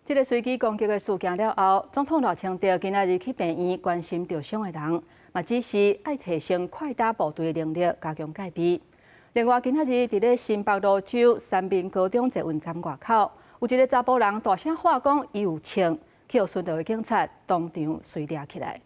這個隨機攻擊的事件了後，總統賴清德今仔日去病院關心著傷的人，嘛指示愛提升快打部隊的能力，加強戒備。另外，今仔日佇咧新北蘆洲三民高中捷運站外口，有一个查埔人大聲喊講伊有槍，去予巡邏的警察當場隨掠起來。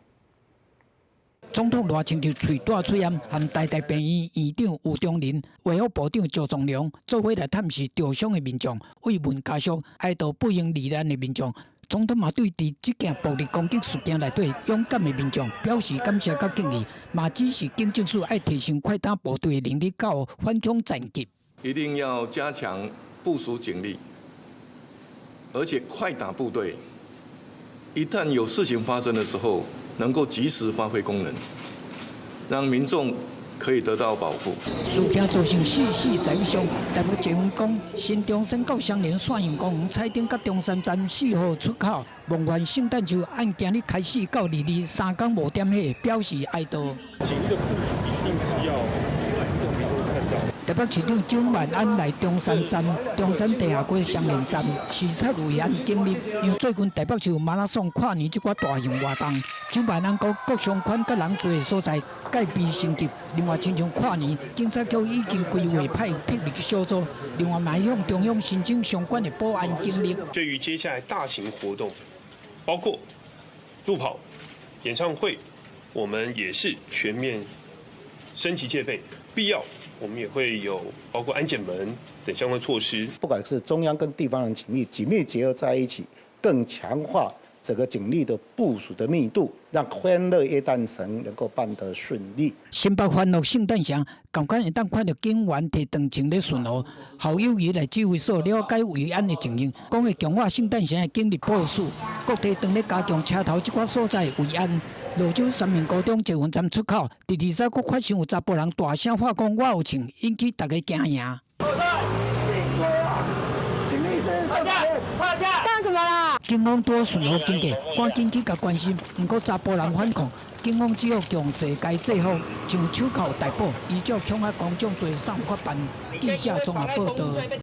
總統賴清德喙帶喙罨，和台大病院院長吳中仁、衛福部長趙宗龍做伙來探視著傷的民眾，慰問家屬，哀悼不幸罹難的民眾。總統嘛對佇這件暴力攻擊事件內底勇敢的民眾表示感謝佮敬意，嘛指示警政署愛提升快打部隊的能力到反恐戰級。一定要加強部署警力，而且快打部隊一旦有事情發生的時候，能夠及時發揮功能，讓民眾可以得到保護。事件造成四死十一傷，台北捷運講新中山到雙連線型公園彩燈佮中山站4號出口夢幻聖誕樹按今日開始到22三工無點火，表示哀悼。警力的部署一定是要讓民眾看到。台北市長蔣萬安來中山站、中山地下街雙連站視察維安警力，因為最近台北市有馬拉松、跨年這寡大型活動，蔣萬安講各商圈佮人濟的所在戒備升級。另外，親像跨年，警察局已經規劃派霹靂小組，另外嘛向中央申請相關的保安警力。對於接下來大型活動，包括路跑、演唱會，我們也是全面升級戒備，必要我們也會有包括安檢門等相關措施。不管是中央跟地方的警力緊密結合在一起，更強化整個警力的部署的密度，讓歡樂耶誕城能夠辦得順利。新北歡樂聖誕城，仝款會當看著警員提長槍咧巡邏，侯友宜來指揮所了解維安的情形，講會強化聖誕城的警力部署，各地當咧加強車頭這寡所在維安。蘆洲三民高中捷運站出口，佇二三閣發生有查埔人大聲喊講我有槍，引起大家驚惶。趴下，趴下，幹什麼啦？警方拄巡邏經過，趕緊去共關心，毋過查埔人反抗，警方只好強勢共制服，將手銬逮捕，依照恐嚇公眾罪送法辦。記者綜合報導。